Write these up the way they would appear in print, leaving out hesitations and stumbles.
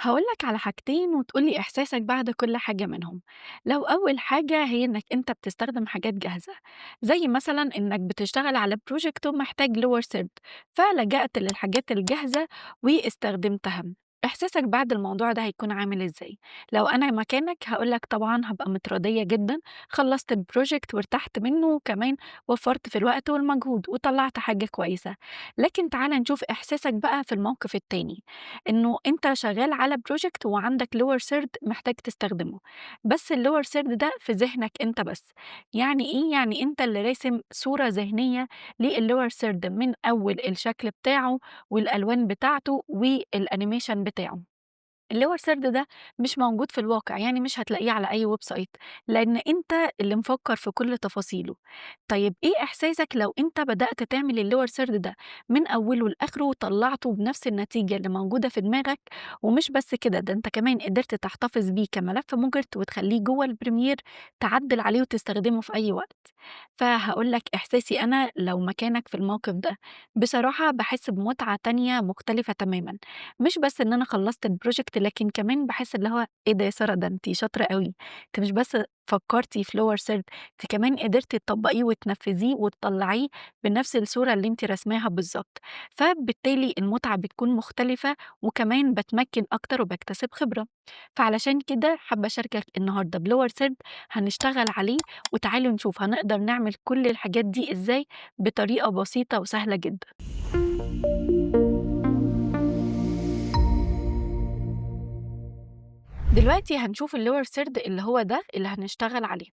هاقول لك على حاجتين وتقول لي إحساسك بعد كل حاجة منهم. لو أول حاجة هي إنك أنت بتستخدم حاجات جاهزة، زي مثلًا إنك بتشتغل على project ومحتاج lower third، فلجأت للحاجات الجاهزة واستخدمتها. إحساسك بعد الموضوع ده هيكون عامل إزاي؟ لو أنا مكانك هاقول لك طبعًا هابقى متراضية جدًا، خلصت الproject وارتحت منه وكمان وفّرت في الوقت والمجهود وطلعت حاجة كويسة. لكن تعالَ نشوف إحساسك بقى في الموقف التاني. إنه أنت شغال على project وعندك lower third محتاج تستخدمه، بس الlower third ده في ذهنك أنت بس، يعني إيه؟ يعني أنت اللي راسم صورة ذهنية للlower third من أول الشكل بتاعه والألوان بتاعته والanimation بتاعه. الlower third ده مش موجود في الواقع، يعني مش هتلاقيه على أي website، لأن أنت اللي مفكر في كل تفاصيله. طيب إيه إحساسك لو أنت بدأت تعمل الlower third ده من أوله لآخره وطلعته بنفس النتيجة اللي موجودة في دماغك، ومش بس كده، ده أنت كمان قدرت تحتفظ بيه كملف MOGRT وتخليه جوه ال Premiere تعدل عليه وتستخدمه في أي وقت. فهاقول لك إحساسي أنا لو مكانك في الموقف ده، بصراحة باحس بمتعة تانية مختلفة تمامًا، مش بس إن أنا خلصت الproject، لكن كمان باحس اللي هو إيه ده يا سارة، ده أنتِ شاطرة أوي، أنتِ مش بس فكرتِ في lower third، أنتِ كمان قدرتِ تطبقيه وتنفذيه وتطلعيه بنفس الصورة اللي أنتِ راسماها بالضبط. فبالتالي المتعة بتكون مختلفة وكمان باتمكن أكتر وباكتسب خبرة. فعلشان كده حابة أشاركك النهارده بlower third هنشتغل عليه، وتعالوا نشوف هنقدر نعمل كل الحاجات دي إزاي بطريقة بسيطة وسهلة جدًا. دلوقتي هنشوف الlower third اللي هو ده اللي هنشتغل عليه.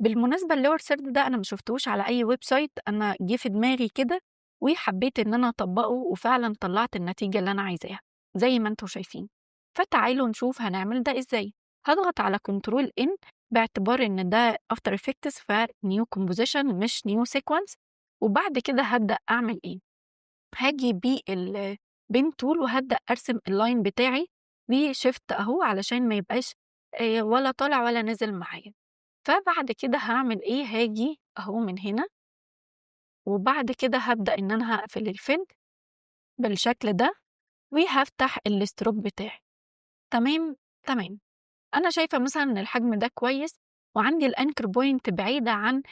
بالمناسبة الlower third ده أنا ما شُفتهوش على أي website، أنا جه في دماغي كده وحبيت إن أنا أطبّقه وفعلًا طلّعت النتيجة اللي أنا عايزاها، زي ما أنتم شايفين. فتعالوا نشوف هنعمل ده إزاي. هاضغط على control N باعتبار إن ده after effects ف new composition مش new sequence، وبعد كده هابدأ أعمل إيه؟ هاجي بال pen tool وهابدأ أرسم الline بتاعي بshift أهو علشان ما يبقاش ولا طالع ولا نازل معايا. فبعد كده هاعمل إيه؟ هاجي أهو من هنا وبعد كده هابدأ إن أنا هاقفل الfill بالشكل ده وهافتح الstroke بتاعي. تمام، تمام. أنا شايفة مثلًا إن الحجم ده كويس وعندي الanchor point بعيدة عن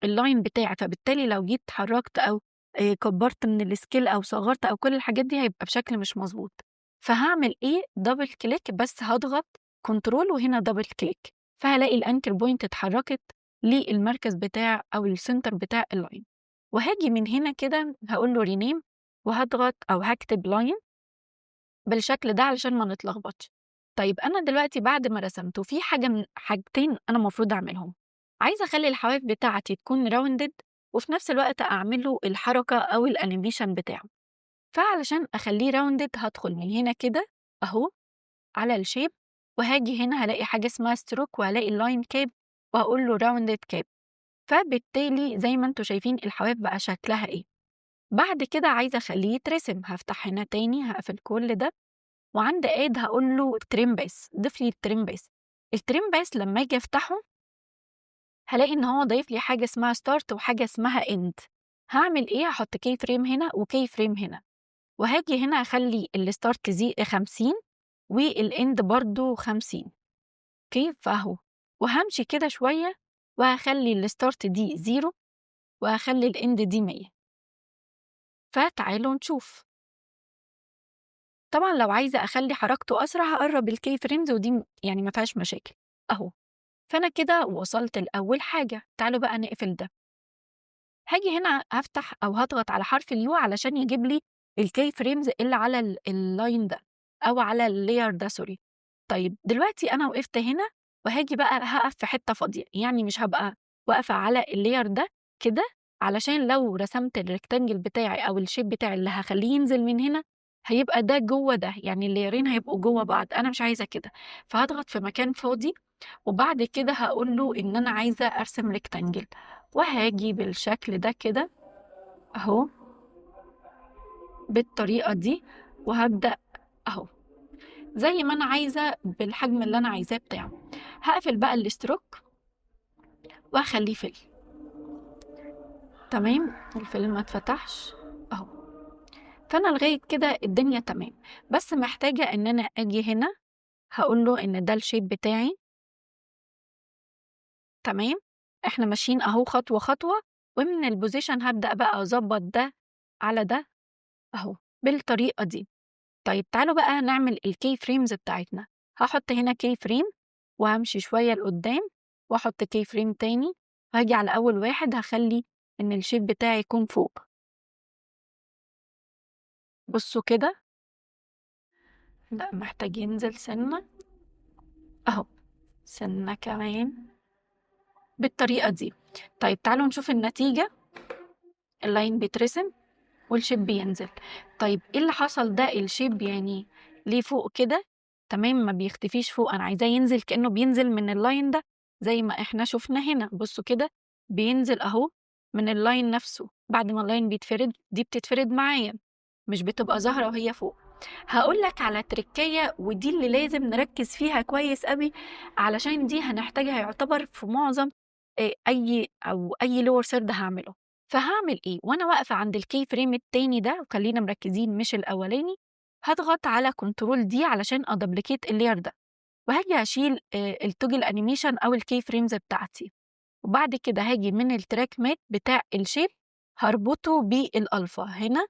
الline بتاعي، فبالتالي لو جيت اتحركت أو كبرت من الscale أو صغرت أو كل الحاجات دي هيبقى بشكل مش مضبوط. فهاعمل إيه؟ double click، بس هاضغط control وهنا double click، فهالاقي الanchor point اتحركت للمركز بتاع أو الcenter بتاع الline. وهاجي من هنا كده هاقول له rename وهاضغط أو هاكتب line بالشكل ده علشان ما نتلخبطش. طيب أنا دلوقتي بعد ما رسمته في حاجة من حاجتين أنا المفروض أعملهم. عايزة أخلي الحواف بتاعتي تكون rounded وفي نفس الوقت أعمل له الحركة أو الanimation بتاعه. فعلشان أخليه rounded هادخل من هنا كده أهو على الshape وهاجي هنا هالاقي حاجة اسمها stroke وهالاقي الline cap وهاقول له rounded cap. فبالتالي زي ما أنتم شايفين الحواف بقى شكلها إيه. بعد كده عايزة أخليه يترسم، هافتح هنا تاني، هاقفل كل ده وعند add هاقول له trim path، ضيف لي الtrim path. الtrim path لما آجي أفتحه هالاقي إن هو ضايف لي حاجة اسمها start وحاجة اسمها end. هاعمل إيه؟ هاحط key frame هنا وkey frame هنا، وهاجي هنا أخلي الstart زي 50 والend برضه 50. okay، فأهو وهامشي كده شوية وهاخلي الstart دي 0 وهاخلي الend دي 100. فتعالوا نشوف. طبعًا لو عايزة أخلي حركته أسرع هاقرب الkey frames ودي يعني ما فيهاش مشاكل أهو. فأنا كده وصلت لأول حاجة. تعالوا بقى نقفل ده. هاجي هنا هافتح أو هاضغط على حرف الU علشان يجيب لي الkey frames اللي على الline ده أو على الlayer ده، sorry. طيب دلوقتي أنا وقفت هنا وهاجي بقى هاقف في حتة فاضية، يعني مش هابقى واقفة على الlayer ده كده، علشان لو رسمت الrectangle بتاعي أو الshape بتاعي اللي هاخليه ينزل من هنا هيبقى ده جوه ده، يعني الlayerين هيبقوا جوه بعض، أنا مش عايزة كده. فهاضغط في مكان فاضي وبعد كده هاقول له إن أنا عايزة أرسم rectangle وهاجي بالشكل ده كده أهو بالطريقة دي، وهابدأ أهو زي ما أنا عايزة بالحجم اللي أنا عايزاه بتاعه. هقفل بقى الstroke وهخليه fill. تمام، ال fill ما اتفتحش أهو. فأنا لغاية كده الدنيا تمام، بس محتاجة إن أنا أجي هنا هقول له إن ده ال shape بتاعي. تمام، إحنا ماشيين أهو خطوة خطوة، ومن ال position هبدأ بقى أظبط ده على ده أهو بالطريقة دي. طيب تعالوا بقى نعمل ال key frames بتاعتنا. هحط هنا key frame وهمشي شوية لقدام وأحط key frame تاني، وهاجي على أول واحد هخلي إن ال shape بتاعي يكون فوق. بصوا كده، لا محتاج ينزل سنة أهو، سنة كمان بالطريقة دي. طيب تعالوا نشوف النتيجة. ال line بيترسم وال shape بينزل. طيب ايه اللي حصل ده؟ ال shape يعني ليه فوق كده؟ تمام، ما بيختفيش فوق، انا عايزاه ينزل كأنه بينزل من ال line ده زي ما احنا شفنا هنا. بصوا كده بينزل اهو من ال line نفسه. بعد ما ال line بيتفرد دي بتتفرد معايا، مش بتبقى ظاهرة وهي فوق. هقول لك على تركية، ودي اللي لازم نركز فيها كويس قوي علشان دي هنحتاجها يعتبر في معظم اي او اي lower third هعمله. فهعمل ايه وانا واقفة عند ال key frame التاني ده؟ وخلينا مركزين مش الاولاني. هضغط على control D علشان ا duplicate ال layer ده، وهاجي اشيل ال toggle animation او ال key frames بتاعتي. وبعد كده هاجي من ال track matte بتاع ال shape هربطه بالالفا. هنا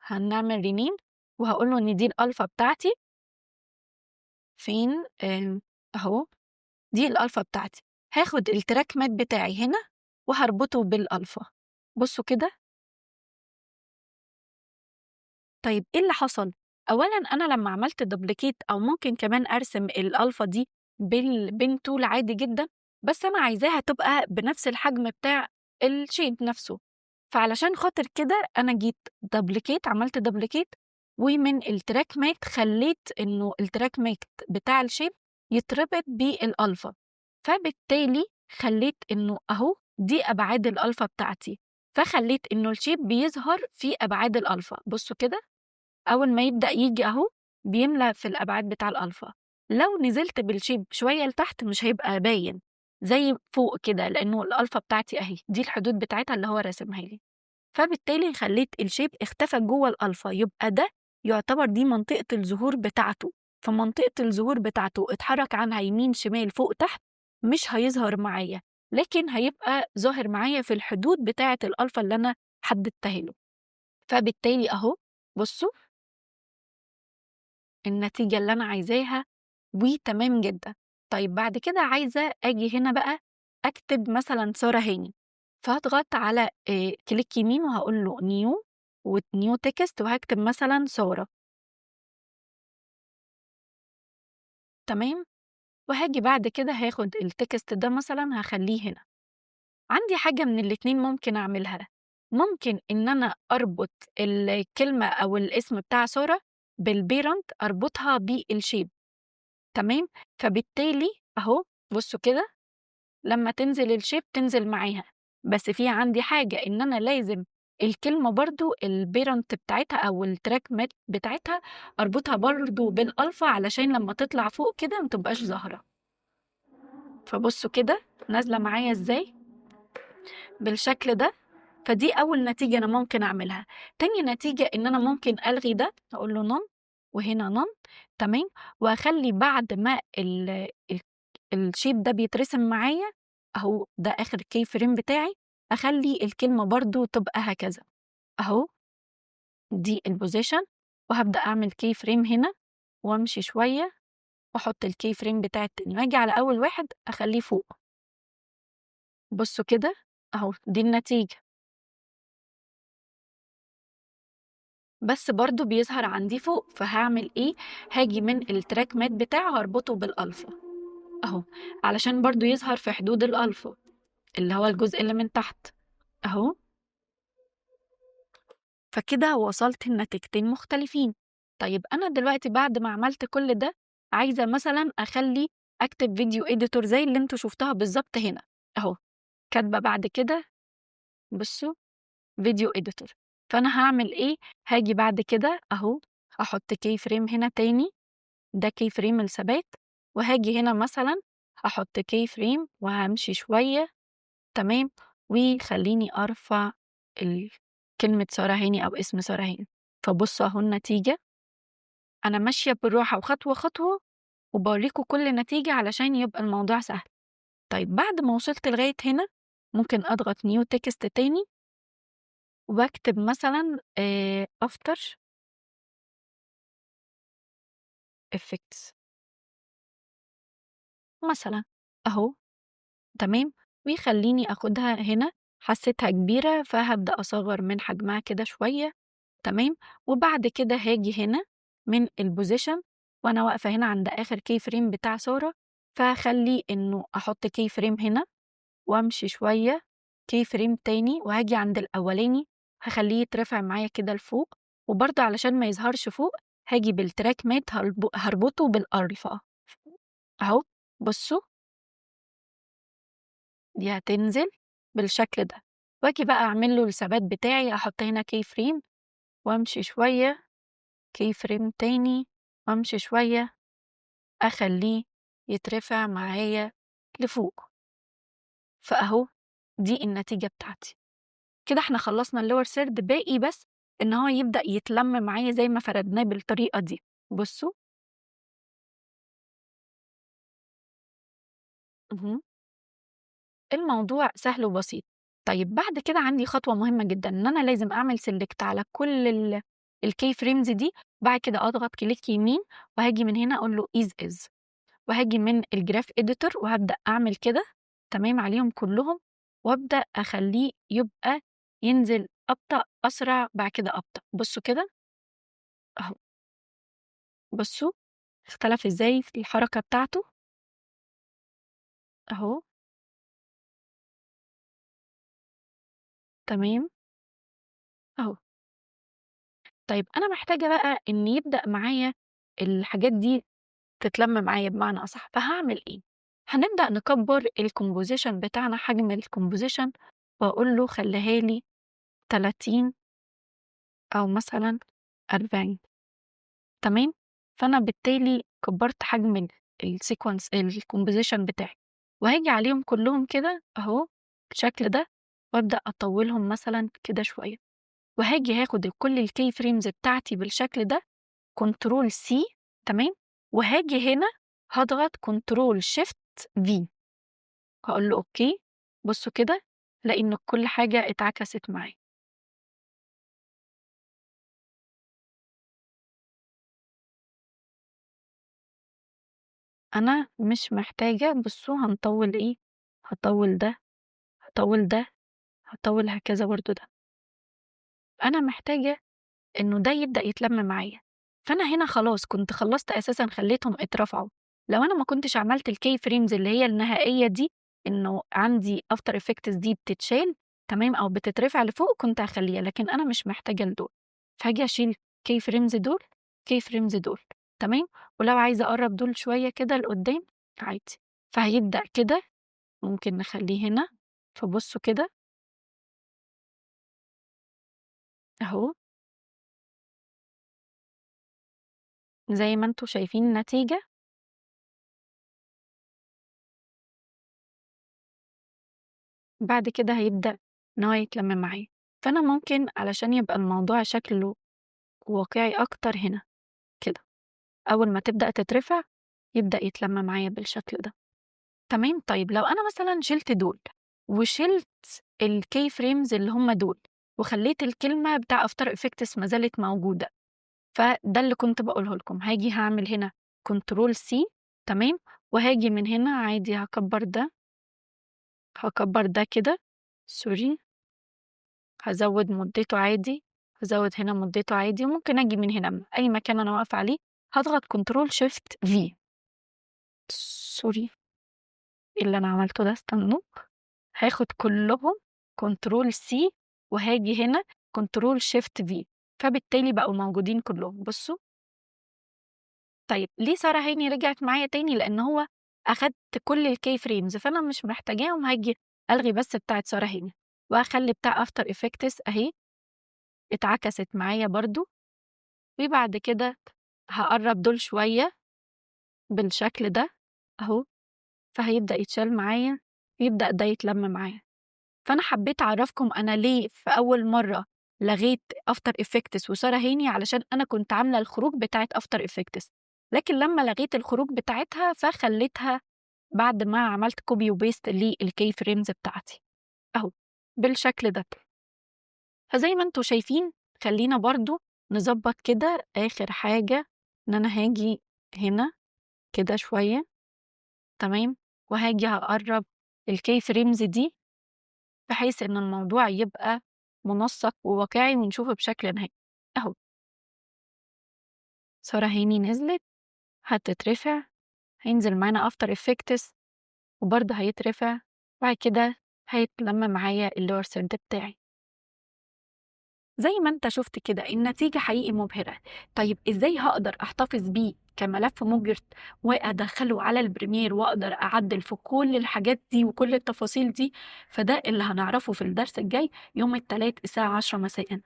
هنعمل rename وهقول له ان دي الالفا بتاعتي. فين؟ اهو دي الالفا بتاعتي. هاخد ال track matte بتاعي هنا وهربطه بالالفا. بصوا كده. طيب ايه اللي حصل؟ اولا انا لما عملت duplicate، او ممكن كمان ارسم الالفا دي بال pen tool عادي جدا، بس انا عايزاها تبقى بنفس الحجم بتاع ال shape نفسه. فعلشان خاطر كده انا جيت duplicate، عملت duplicate، ومن ال track matte خليت انه ال track matte بتاع ال shape يتربط بالالفا، فبالتالي خليت انه اهو دي ابعاد الالفا بتاعتي، فخليت انه ال shape بيظهر في ابعاد الالفا. بصوا كده، اول ما يبدا يجي اهو بيملى في الابعاد بتاع الالفا. لو نزلت بال shape شوية لتحت مش هيبقى باين زي فوق كده، لانه الالفا بتاعتي اهي دي الحدود بتاعتها اللي هو راسمها لي. فبالتالي خليت ال shape اختفى جوه الالفا، يبقى ده يعتبر دي منطقة الظهور بتاعته. فمنطقه الظهور بتاعته اتحرك عنها يمين شمال فوق تحت مش هيظهر معايا، لكن هيبقى ظاهر معايا في الحدود بتاعه الالفا اللي انا حددتها له. فبالتالي اهو بصوا النتيجة اللي انا عايزاها وتمام جدا. طيب بعد كده عايزه اجي هنا بقى اكتب مثلا ساره هاني، فهضغط على click يمين وهقول له new و new text، وهكتب مثلا ساره. تمام، وهاجي بعد كده هاخد ال text ده مثلا هخليه هنا. عندي حاجة من الاتنين ممكن أعملها، ممكن إن أنا أربط الكلمة أو الاسم بتاع سارة بال parent، أربطها بال shape. تمام، فبالتالي أهو بصوا كده لما تنزل ال shape تنزل معاها. بس في عندي حاجة إن أنا لازم الكلمة برضو ال parent بتاعتها أو ال track matte بتاعتها أربطها برضو بالألفا علشان لما تطلع فوق كده ما تبقاش ظاهرة. فبصوا كده نازلة معايا إزاي بالشكل ده. فدي أول نتيجة أنا ممكن أعملها. تاني نتيجة إن أنا ممكن ألغي ده، أقول له none وهنا none. تمام، وأخلي بعد ما ال shape ده بيترسم معايا أهو ده آخر key frame بتاعي، أخلي الكلمة برضو تبقى هكذا أهو دي ال position، وهبدأ أعمل key frame هنا وأمشي شوية وأحط ال key frame بتاع التاني، وأجي على أول واحد أخليه فوق. بصوا كده أهو دي النتيجة، بس برضو بيظهر عندي فوق. فهعمل إيه؟ هاجي من ال track matte بتاعه هربطه بالألفا أهو علشان برضو يظهر في حدود الألفا اللي هو الجزء اللي من تحت أهو. فكده وصلت لنتيجتين مختلفين. طيب أنا دلوقتي بعد ما عملت كل ده عايزة مثلا أخلي أكتب video editor زي اللي انتوا شفتها بالظبط هنا أهو، كاتبة بعد كده بصوا video editor. فأنا هعمل إيه؟ هاجي بعد كده أهو هحط key frame هنا تاني، ده key frame الثبات، وهاجي هنا مثلا هحط key frame وهمشي شوية. تمام، وخليني أرفع كلمة سارة هاني أو اسم سارة هاني. فبصوا اهو النتيجة. أنا ماشية بالراحة وخطوة خطوة وبوريكم كل نتيجة علشان يبقى الموضوع سهل. طيب بعد ما وصلت لغاية هنا ممكن أضغط new text تاني واكتب مثلا After Effects مثلا اهو، تمام. ويخليني اخدها هنا، حسيتها كبيرة فهبدأ اصغر من حجمها كده شوية، تمام. وبعد كده هاجي هنا من ال position وانا واقفة هنا عند اخر key frame بتاع سارة، فهخلي انه احط key frame هنا وامشي شوية key frame تاني، وهاجي عند الاولاني هخليه يترفع معايا كده لفوق، وبرضه علشان ما يظهرش فوق هاجي بال track matte هربطه بالالفا اهو. بصوا دي هتنزل بالشكل ده، واجي بقى اعمل له الثبات بتاعي، احط هنا key frame وامشي شوية key frame تاني وامشي شوية اخليه يترفع معايا لفوق. فاهو دي النتيجة بتاعتي. كده احنا خلصنا ال lower third، باقي بس ان هو يبدأ يتلم معايا زي ما فردناه بالطريقة دي. بصوا الموضوع سهل وبسيط. طيب بعد كده عندي خطوة مهمة جدا، ان انا لازم اعمل select على كل ال key frames دي، بعد كده اضغط click يمين وهاجي من هنا اقول له easy ease، وهاجي من ال graph editor وهبدأ اعمل كده تمام عليهم كلهم، وابدأ اخليه يبقى ينزل ابطأ اسرع بعد كده ابطأ. بصوا كده اهو، بصوا اختلف ازاي في الحركة بتاعته اهو، تمام اهو. طيب انا محتاجة بقى ان يبدأ معايا الحاجات دي تتلم معايا بمعنى اصح، فهعمل ايه؟ هنبدأ نكبر ال composition بتاعنا، حجم ال composition، واقول له خليها لي 30 او مثلا 40، تمام. فانا بالتالي كبرت حجم ال sequence ال composition بتاعي، وهاجي عليهم كلهم كده اهو بالشكل ده، وابدا اطولهم مثلا كده شويه، وهاجي هاخد كل ال key frames بتاعتي بالشكل ده control C، تمام. وهاجي هنا هضغط control shift V، هقول له okay. بصوا كده لان كل حاجه اتعكست معايا. انا مش محتاجه، بصوا هنطول ايه، هطول ده، هطول ده، هطول هكذا برضو ده. انا محتاجه انه ده يبدا يتلم معايا، فانا هنا خلاص كنت خلصت اساسا، خليتهم اترفعوا. لو انا ما كنتش عملت ال key frames اللي هي النهائيه دي، انه عندي After Effects دي بتتشال تمام او بتترفع لفوق، كنت هخليها، لكن انا مش محتاجه لدول، فهاجي اشيل key frames دول، key frames دول، تمام. ولو عايزه اقرب دول شويه كده لقدام عادي، فهيبدا كده، ممكن نخليه هنا. فبصوا كده اهو زي ما انتوا شايفين النتيجة. بعد كده هيبدأ ان هو يتلم معايا. فانا ممكن علشان يبقى الموضوع شكله واقعي اكتر هنا كده، اول ما تبدأ تترفع يبدأ يتلم معايا بالشكل ده، تمام. طيب لو انا مثلا شلت دول وشلت ال key frames اللي هم دول وخليت الكلمة بتاع After Effects ما زالت موجودة، فده اللي كنت بقوله لكم. هاجي هعمل هنا control C، تمام، وهاجي من هنا عادي هكبر ده، هكبر ده كده، sorry، هزود مدته عادي، هزود هنا مدته عادي، وممكن اجي من هنا اي مكان انا واقفه عليه هضغط control shift V. sorry ايه اللي انا عملته ده، استنوا، هاخد كلهم control C وهاجي هنا control shift V، فبالتالي بقوا موجودين كلهم. بصوا طيب ليه سارة هاني رجعت معايا تاني؟ لان هو اخدت كل ال key frames فانا مش محتاجاهم، هاجي الغي بس بتاعت سارة هاني واخلي بتاع After Effects اهي اتعكست معايا برضو. وبعد كده هقرب دول شوية بالشكل ده اهو، فهيبدأ يتشال معايا، يبدأ ده يتلم معايا. فأنا حبيت أعرفكم أنا ليه في أول مرة لغيت After Effects وسارة هاني علشان أنا كنت عاملة الخروج بتاعة After Effects، لكن لما لغيت الخروج بتاعتها فخليتها بعد ما عملت copy و paste لل key frames بتاعتي أهو بالشكل ده. فزي ما انتوا شايفين، خلينا برضو نظبط كده آخر حاجة، إن أنا هاجي هنا كده شوية، تمام، وهاجي هقرب ال key frames دي بحيث إن الموضوع يبقى منسق وواقعي ونشوفه بشكل نهائي أهو. سارة هاني نزلت، هتترفع، هينزل معانا After Effects وبرضه هيترفع، بعد كده هيتلم معايا ال lower third بتاعي. زي ما انت شفت كده، النتيجة حقيقي مبهرة. طيب، ازاي هقدر احتفظ بيه كملف MOGRT وادخله على ال Premiere واقدر اعدل في كل الحاجات دي وكل التفاصيل دي؟ فده اللي هنعرفه في الدرس الجاي يوم الثلاث الساعة 10 مساء.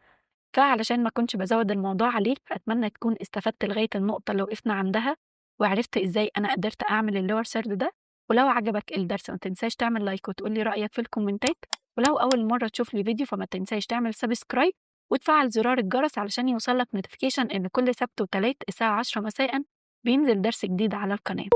فعلشان ما كنتش بزود الموضوع عليك، فأتمنى تكون استفدت لغاية النقطة اللي وقفنا عندها وعرفت ازاي انا قدرت اعمل ال lower third ده. ولو عجبك الدرس ما تنساش تعمل like وتقولي رأيك في الكومنتات، ولو أول مرة تشوف لي فيديو فما تنساش تعمل subscribe وتفعل زرار الجرس علشان يوصلك notification إن كل سبت وتلات الساعة 10 مساء بينزل درس جديد على القناة.